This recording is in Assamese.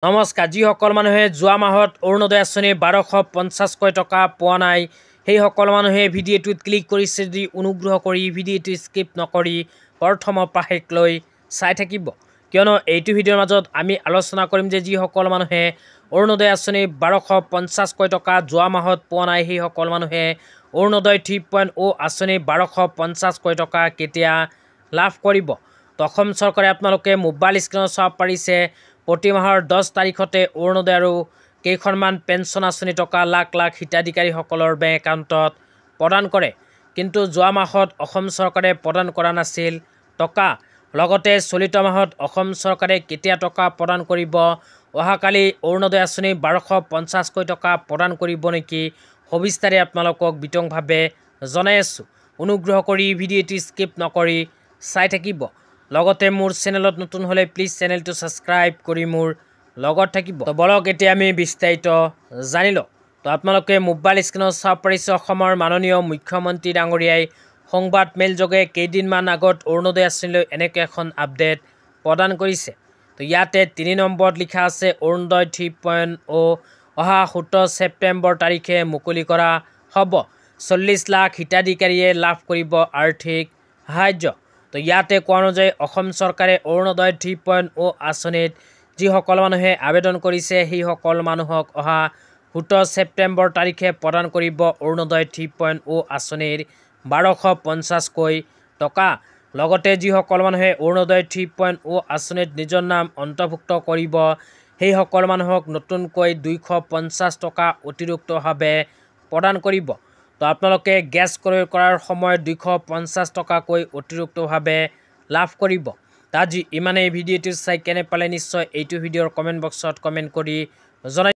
নমস্কাৰ, যিসকল মানুহে যোৱা মাহত অৰুণোদয় আঁচনি 1250কৈ টকা পোৱা নাই, সেইসকল মানুহে ভিডিঅ'টোত ক্লিক কৰিছে যদি অনুগ্ৰহ কৰি ভিডিঅ'টো স্কিপ নকৰি প্ৰথমৰ পৰা শেষলৈ চাই থাকিব। কিয়নো এইটো ভিডিঅ'ৰ মাজত আমি আলোচনা কৰিম যে যিসকল মানুহে অৰুণোদয় আঁচনি 1250কৈ টকা যোৱা মাহত পোৱা নাই, সেইসকল মানুহে অৰুণোদয় 3.0 আঁচনি 1250কৈ টকা কেতিয়া লাভ কৰিব। তো অসম চৰকাৰে আপোনালোকে মোবাইল স্ক্ৰীণত চাব পাৰিছে, প্ৰতি মাহৰ 10 তাৰিখতে অৰুণোদয় আৰু কেইখনমান পেঞ্চন আঁচনি টকা লাখ লাখ হিতাধিকাৰীসকলৰ বেংক একাউণ্টত প্ৰদান কৰে। কিন্তু যোৱা মাহত অসম চৰকাৰে প্ৰদান কৰা নাছিল টকা। লগতে চলিত মাহত অসম চৰকাৰে কেতিয়া টকা প্ৰদান কৰিব, অহাকালি অৰুণোদয় আঁচনি 1250কৈ টকা প্ৰদান কৰিব নেকি, সবিস্তাৰে আপোনালোকক বিতংভাৱে জনাই আছোঁ। অনুগ্ৰহ কৰি ভিডিঅ'টো স্কিপ নকৰি চাই থাকিব। লগতে মোৰ চেনেলত নতুন হ'লে প্লিজ চেনেলটো ছাবস্ক্ৰাইব কৰি মোৰ লগত থাকিব। তো বলক, এতিয়া আমি বিস্তাৰিত জানি লওঁ। তো আপোনালোকে মোবাইল স্ক্ৰীণত চাব পাৰিছে, অসমৰ মাননীয় মুখ্যমন্ত্ৰী ডাঙৰীয়াই সংবাদ মেলযোগে কেইদিনমান আগত অৰুণোদয় আঁচনিলৈ এনেকৈ এখন আপডেট প্ৰদান কৰিছে। তো ইয়াতে 3 নম্বৰত লিখা আছে, অৰুণোদয় 3.0 অহা 17 ছেপ্টেম্বৰ তাৰিখে মুকলি কৰা হ'ব, 40 লাখ হিতাধিকাৰীয়ে লাভ কৰিব আৰ্থিক সাহায্য। তো ইয়াতে কোৱা অনুযায়ী অসম চৰকাৰে অৰুণোদয় 3.0 আঁচনিত যিসকল মানুহে আবেদন কৰিছে, সেইসকল মানুহক অহা 17 ছেপ্টেম্বৰ তাৰিখে প্ৰদান কৰিব অৰুণোদয় 3.0 আঁচনিৰ 1250কৈ টকা। লগতে যিসকল মানুহে অৰুণোদয় 3.0 আঁচনিত নিজৰ নাম অন্তৰ্ভুক্ত কৰিব, সেইসকল মানুহক নতুনকৈ 250 টকা অতিৰিক্তভাৱে প্ৰদান কৰিব। তো আপোনালোকে গেছ ক্ৰয় কৰাৰ সময়ত 250 টকাকৈ অতিৰিক্তভাৱে লাভ কৰিব। আজি ইমানেই। ভিডিঅ'টো চাই কেনে পালে নিশ্চয় এইটো ভিডিঅ'ৰ কমেণ্ট বক্সত কমেণ্ট কৰি জনাই।